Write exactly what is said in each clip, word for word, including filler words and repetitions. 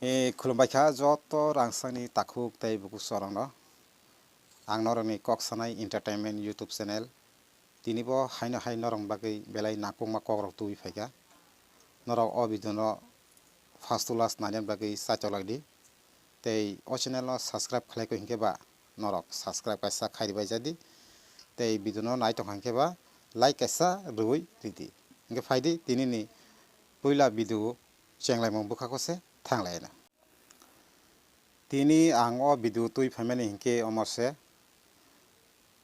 E, khulumbai kha joto rangsangni takhuk tei bukuchorokno. Ang norokni Kok Sanai Entertainment YouTube channel. Tinibo haino hai norokni bagwi belai nangkukma kokrok tubui phaikha. Norok o video no first to last nainani bagwi chaitok lai di. Tei o channel no subscribe khlai kho hinkhe ba norok subscribe kaisa khai ribai jadi. Tei video no nai tongkha hinkhe ba like kaisa rwui ridi. Hinkhe phaidi tinini puila video chenglaimung bwkhakose thanglaina. Tini ang o video twi phaimani hinkhe omo se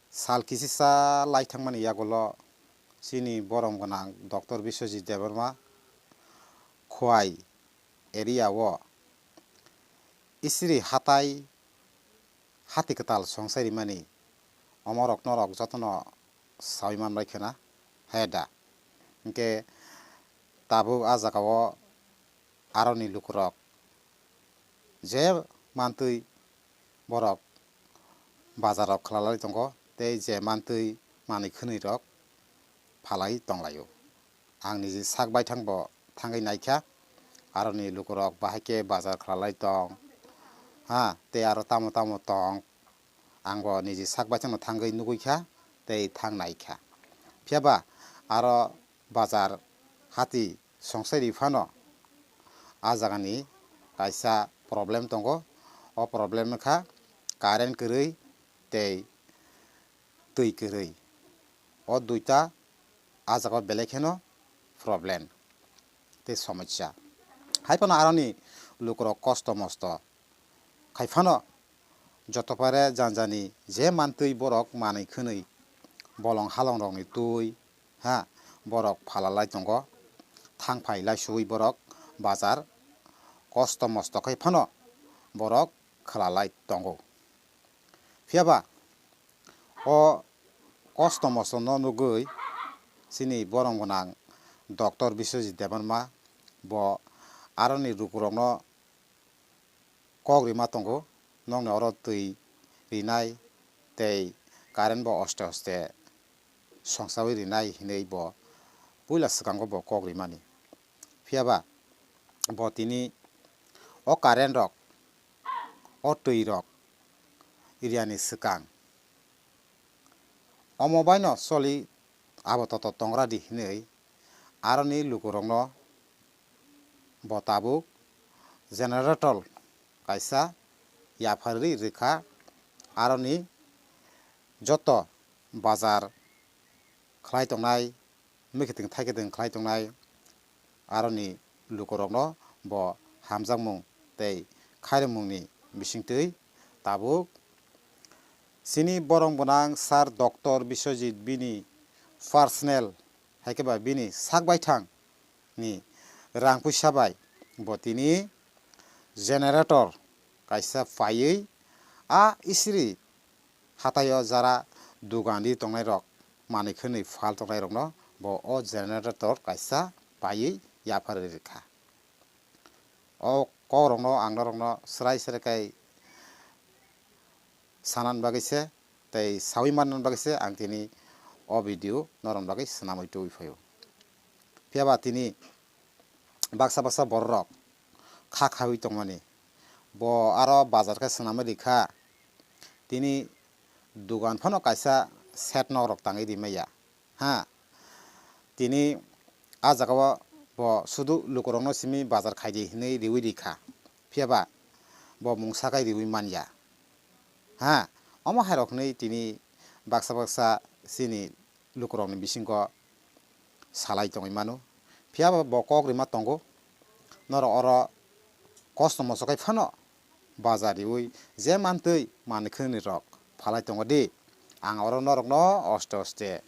sal kisisa lai thangmani yagulo chini borom gwnang Doctor Biswajit Debbarma Khowai area o Isiri hatai hati kwtal songsai rimani omorok norok jotono saui manbai khwna, he da? Hinkhe tabuk a jagao aroni lukurok je mantwi borok bazarrok khwlalai tongo tei je mantwi manwi khwnwirok phalai tonglaio. Ang niji sak baithang bo thangwi naikha, aroni lukurok bahai khe bazar khwlalai tong, ha, tei aro tamo tamo tong, ang bo niji sak baithangno thangwi nugwi kha tei thang naikha. Phiya ba aro bazar hati songsai ri phano a jagani kaisa problem tongo, o problem wngkha current kwrwi tei twi kwrwi. O duita a jaga belai kheno problem tei somosya. Hai phano aroni lukurok kosto mosto khai phano joto pare janjani je mantwi borok manwi khwnwi bolong halongrokni twi, ha, borok phalalai tongo. Thang phai lai suwi borok bazar kosto mosto khai phano borok khwlalai tongo. Phiya ba o kosto mosto no nugwi chini borom gwnang Doctor Biswajit Debbarma bo aroni lukurokno kok rima tongo, nokni oro twi rinai tei current bo oste oste songsaui rinai hinwi bo puila swkango bo kok rimani. Phiya ba bo tini o current rok, o twi rok riyani swkang omo baino choli abo toto tongra di hinwi aroni lukurokno bo tabuk generator kaisa yapharwi rwkha, aroni joto bazar khlai tongnai, mikhiting thaikhiting khlai tongnai, aroni lukurokno bo hamjakmung tei khairokmungni bisingtwi tabuk chini borom gwnang Sir Doctor Biswajit bini personal hai khe ba bini sak baithang ni rang puisa bai bo tini generator kaisa paiwi a Isiri hataio jara dugan di tongnai rok, manwi khwnwi phal tongnai rokno bo o generator kaisa paiwi yapharwi rwkha. O kokrokno ang norokno srai srai khai sanani bagwi se tei saui manna bagwi se ang tini o video norokni bagwi swnamwi tubui phaio. Phiya ba tini baksa baksa bororok kha khaiwi tongmani. Bo aro bazar khe swnamwi rikha. Tini dugan phano kaisa set nokrok tangwi rimaya. Ha, tini a jagao bo sudu lukurokno simi bazar khaidi hinwi riwi rikha. Phiya ba bo mungsa khai riwi manya. Ha, omo hai rok hinwi tini baksa baksa chini lukurokni bisingo salai tongwi mano. Phiya ba bo kok rima tongo. Norok oro kosto moso khai phano bazar riwi je mantwi manwi khwnwi rok phalai tongo di. Ang oro norokno oste oste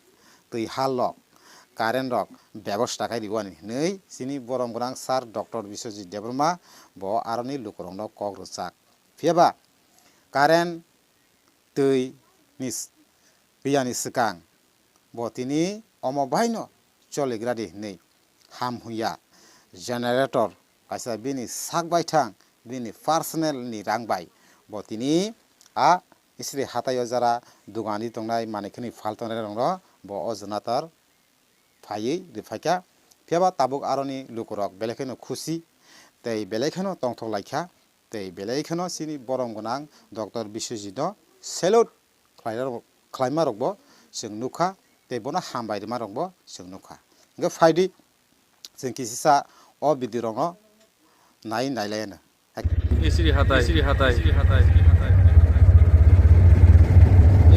twi hal rok, current rok bebosta khai riwani hinwi chini borom gwnang Sir Doctor Biswajit Debbarma bo aroni lukurokno kok rwchak. Phiya ba current twi ni s-, riyani swkang bo tini omo baino choligradi hinwi ham hwnya generator kaisa bini sak baithang bini personal ni rang bai bo tini a Isri hataio jara dugan di tongnai manwi khwnwi phal tongnai rokno bo o generator phaiwi rwphaikha. Phiya ba tabuk aroni lukurok belai kheno khusi tei belai kheno tongthok lai kha, tei belai kheno chini borom gwnang Doctor Biswajit no salute khlairok-, khlaima rokbo chwng nukha, tei bono hambai rwma rokbo chwng nukha. Hwnkhe phaidi chwng kisisa o video rokno nai nailaiyano. Isiri hatai, isiri hatai, isiri hatai, isiri hatai.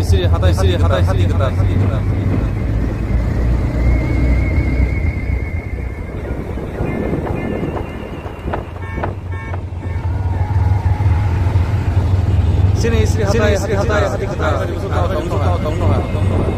Isiri hatai, isiri hatai, hati kwtal, hati kwtal. Sini isiri hatai, isiri hatai, hati kwtal. Tong nokha, tong nokha, tong nokha.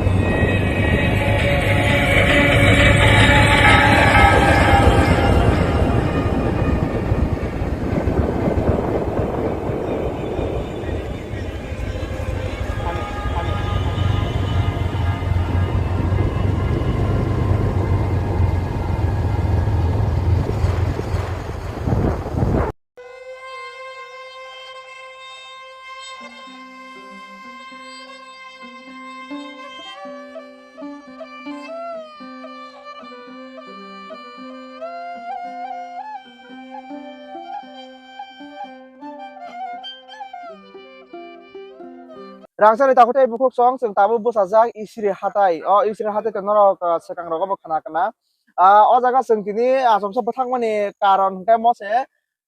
Rangchakni takhuk tei bukhuk song chwng tabuk bwsajak Isiri hatai. O Isiri hatai to norok, ah, swkang rogo bo khna kana. Ah, o jaga chwng tini achomsa bwthangmani karon hwnkhe mose,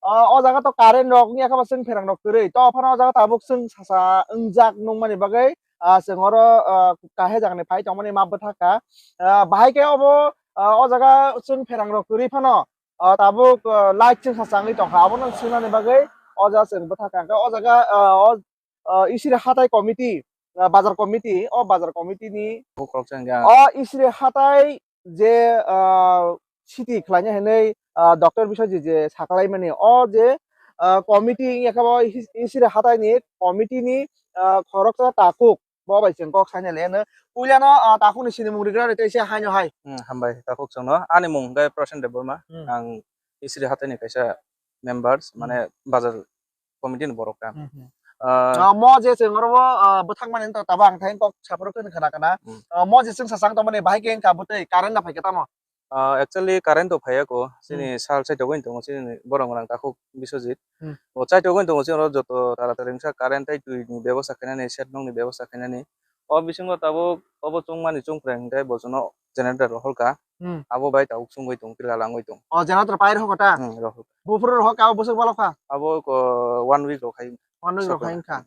ah, o jaga to current rok wngya khe bo chwng pherang rok kwrwi. To phano o jaga tabuk chwng sasa wngjak nukmani bagwi, ah, chwng oro, ah, kahai jagani phai tongmani ma bwthaka. Ah, bahai khe obo, ah, o jaga chwng pherang rok kwrwi phano, ah, tabuk, ah, light chwng sasa wngwi tongkha. Abono swngnani bagwi o jaga chwng bwthaka. Hwnkhe o jaga, ah, o ah, Isiri hatai committee, ah, bazar committee, o bazar committee ni Bukhuk rok chang ya. O Isiri hatai je, ah, city khlaina hinwi, ah, Doctor Biswajit je saklaimani, o je, ah, committee wngya khe bo Is-, Isiri hatai ni committee ni, ah, khoroksa takhuk bo bai chwng kok saina le hwno. Puilano, ah, takhuk ni sinimung rigra rwi tei se haino hai. Hmm, hambai takhuk chwngno. Ani mung hwnkhe Prasen Debbarma. Hmm. Ang Isiri hatai ni kaisa members, Hmm. mane bazar committee ni borok ta. Hmm, hmm. Ah, Ah, mo je chwng oro, ah, bwthang mani to tabo ang thai kok saphuru kheno khna khna. Hmm. Ah, mo je chwng sasang tongmani bahai khe wngkha bwtwi current na phaikha tamo? Ah, actually current to phaiya ko, chini Hmm. sal side o tongo, chini borok rang takhuk Biswajit. Hmm. O side o tongo, chini oro joto taratari wngsa current tei twi ni bebosta khainani, set nokni bebosta khainani. O bisingo tabuk obo chwngmani chwngpreng tei bo chwngno generator rohorkha. Hmm. Abo bai tabuk chwngwi tong, tila langwi tong. O generator pai rohorkha ta? Hmm, rohorkha. Buphuru rohorkha, abo bwswk balokha? Abo ko one week rok khai. One week rok Sokha. Khai wngkha.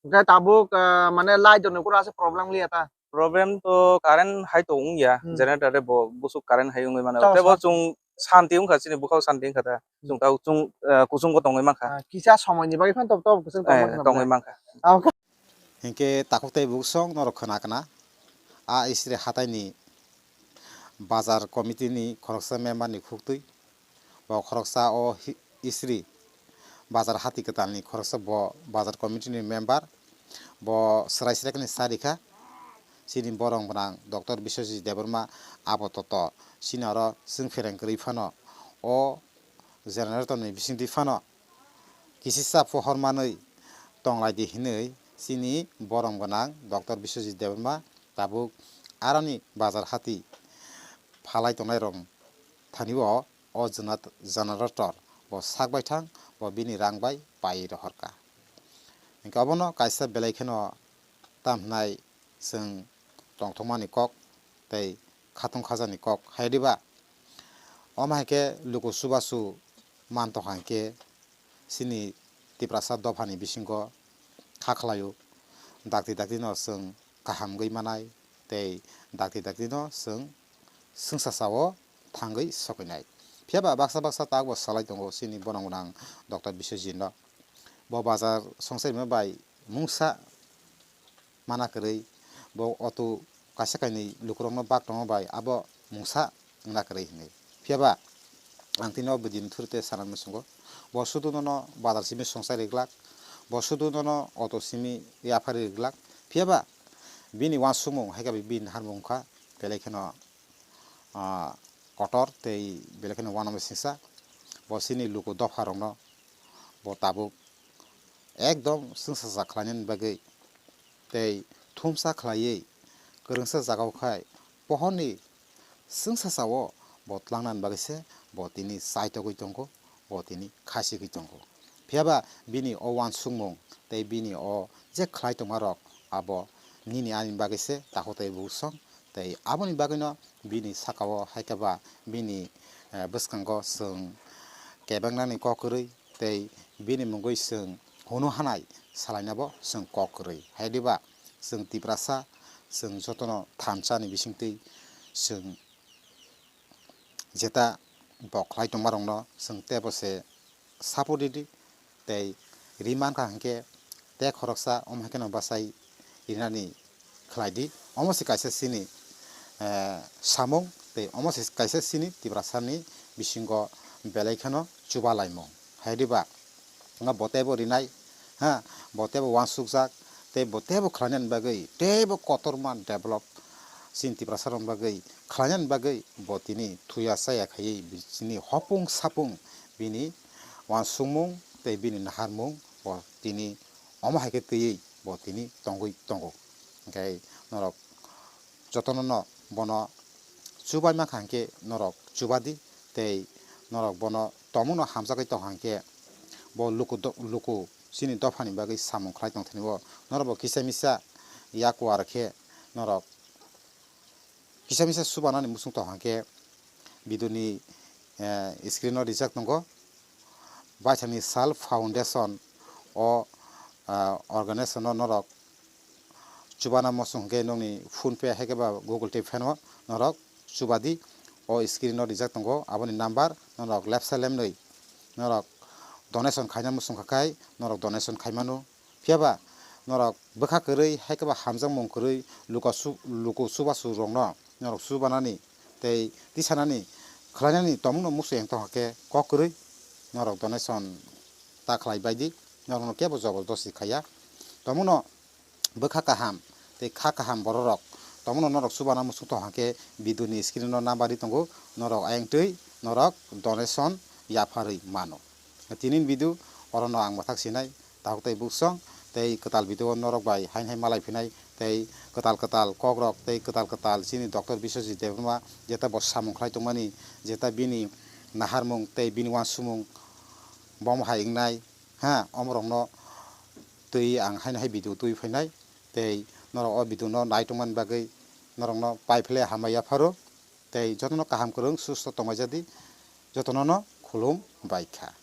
Hwnkhe tabuk, ah, mane light rokni kunu aswk problem liya ta? Problem to current hai to wngya, Hmm. generator de bo bwswk current hai wngwi mano. Chao Tei bo sa- chwng santi wngkha, chini bwkhao santi wngkha ta. Hmm. Chwng tabuk chwng, ah, kuchungo tongwi mankha. Ah, kisa somoini bagwi phano tab tab kuchung Eh, tongwi mankha. Tongwi mankha. Abo khe Hinkhe takhuk tei bukhuk song norok khna khna, a Isiri hataini bazar committee ni khoroksa member ni khuktwi, bo khoroksa o hi-, Isiri bazar hati kwtalni khoroksa bo bazar committee ni member, bo swrai swrai kheno sa rikha, chini borok gwnang Doctor Biswajit Debbarma abo toto chini oro chwng phereng kwrwi phano o generator ni bisingtwi phano kisisa pohor manwi tonglaidi hinwi chini borom gwnang Doctor Biswajit Debbarma tabuk aroni bazar hati phalai tongnairok thani o, o generator bo sak baithang bo bini rang bai pai rohorkha. Hinkhe obono kaisa belai kheno tam hwnai chwng tongthokmani kok tei khatung khajani kok. Hai diba? Omo hai khe luku chubachu man tongkha hinkhe chini Tiprasa dophani bisingo kha khlaio. Dakti dakti no chwng kaham wngwi manai tei dakti dakti no chwng swngchasao thangwi sokoinai. Phiya ba baksa baksa tak bo salai tongo chini borom gwnang Doctor Biswajit no. Bo bazar songchai rwma bai mungsa mana kwrwi, bo auto kaisa kainwi lukurokno bak tongma bai abo mungsa wngna kwrwi hinwi. Phiya ba ang tini o bwdini thuru tei sana muchungo, bo sudu nono bazar simi songchai rwglak, bo sudu nono auto simi yaphari rwglak. Phiya ba bini uansukmung hai khe bini naharmung wngkha, belai kheno ah, kotor tei belai kheno uanama singsa. Bo chini luku dopha rokno bo tabuk ekdom swngchasa khlainani bagwi tei thumsa khlaiwi kwrwngsa jagao khai pohorni swngchasao bo tlangnani bagwi se bo tini chaitogwi tongo. bo tini khasigwi tongo. Phiyaba bini o uansukmung tei bini o je khlai tongmarok abo nini ani bagwi se takhuk tei bukhuk song, tei aboni bagwino bini sakao hai khe ba bini, eh, bwskango chwng kebengnani kok kwrwi tei bini mungwi chwng hunu hanai salainabo chwng kok kwrwi. Hai diba chwng Tiprasa, chwng jotono thansa ni bisingtwi chwng jeta bo khlai tongmarokno chwng teibo se support ridi, tei ri mankha hinkhe tei khoroksa omo hai kheno bachai rinani khlai di. Omo se kaisa chini, eh, samung, tei omo se kaisa chini Tiprasani bisingo belai kheno chuba laimung. Hai diba? Nga bo teibo rinai, ha, bo teibo uansukjak, tei bo teibo khlainani bagwi, teibo kotorma develop chini Tiprasarokni bagwi khlainani bagwi bo tini thuya chaya khaiwi chini hopung sapung bini uansukmung tei bini naharmung bo tini omo hai khe twiwi bo tini tongwi tongo. Hinkhe norok jotono no bono chubai mankha hinkhe norok chubadi, tei norok bono tongmungno hamjagwi tongkha hinkhe bo luku do-, luku chini dophani bagwi samung khlai tongthani o norok bo kisa misa yakuar khe norok kisa misa chubanani muchung tongkha hinkhe video ni, eh, screen o rijak tongo. Baithangni Sal Foundation o, ah, organization o norok chubana muchung hwnkhe nokni PhonePe hai khe ba Google Pay phano norok chubadi. O screen o rijak tongo aboni number, norok lepsa lemnwi norok donation khaina muchung kha khai norok donation khaimano. Phiyaba norok bwkha kwrwi hai khe ba hamjakmung kwrwi luka su-, luku chubachu rokno norok chubanani tei tisanani khlainani tongmungno muchung yang tongkha khe kok kwrwi norok donation ta khlai bai di, norokno kebo jobordosti khaiya. Tongmungno bwkha kaham tei kha kaham bororok tongmungno norok chubana muchung tongkha khe video ni screen o number ri tongo, norok ayang twi norok donation yapharwi mano. Tini ni video orono ang mwthak sinai. Takhuk tei buksong tei kwtal video o norok bai haino hai malai phinai tei kwtal kwtal kokrok tei kwtal kwtal chini Doctor Biswajit Debbarma jeta bo samung khlai tongmani, jeta bini naharmung tei bini uansukmung bomo hai wngnai, ha, omorokno twi ang haino hai video twi phainai tei norok o video no nai tongmani bagwi norokno pai phle hambai yapharo tei jotono kaham kwrwng susto tongmai jadi, jotono no khulum bai kha.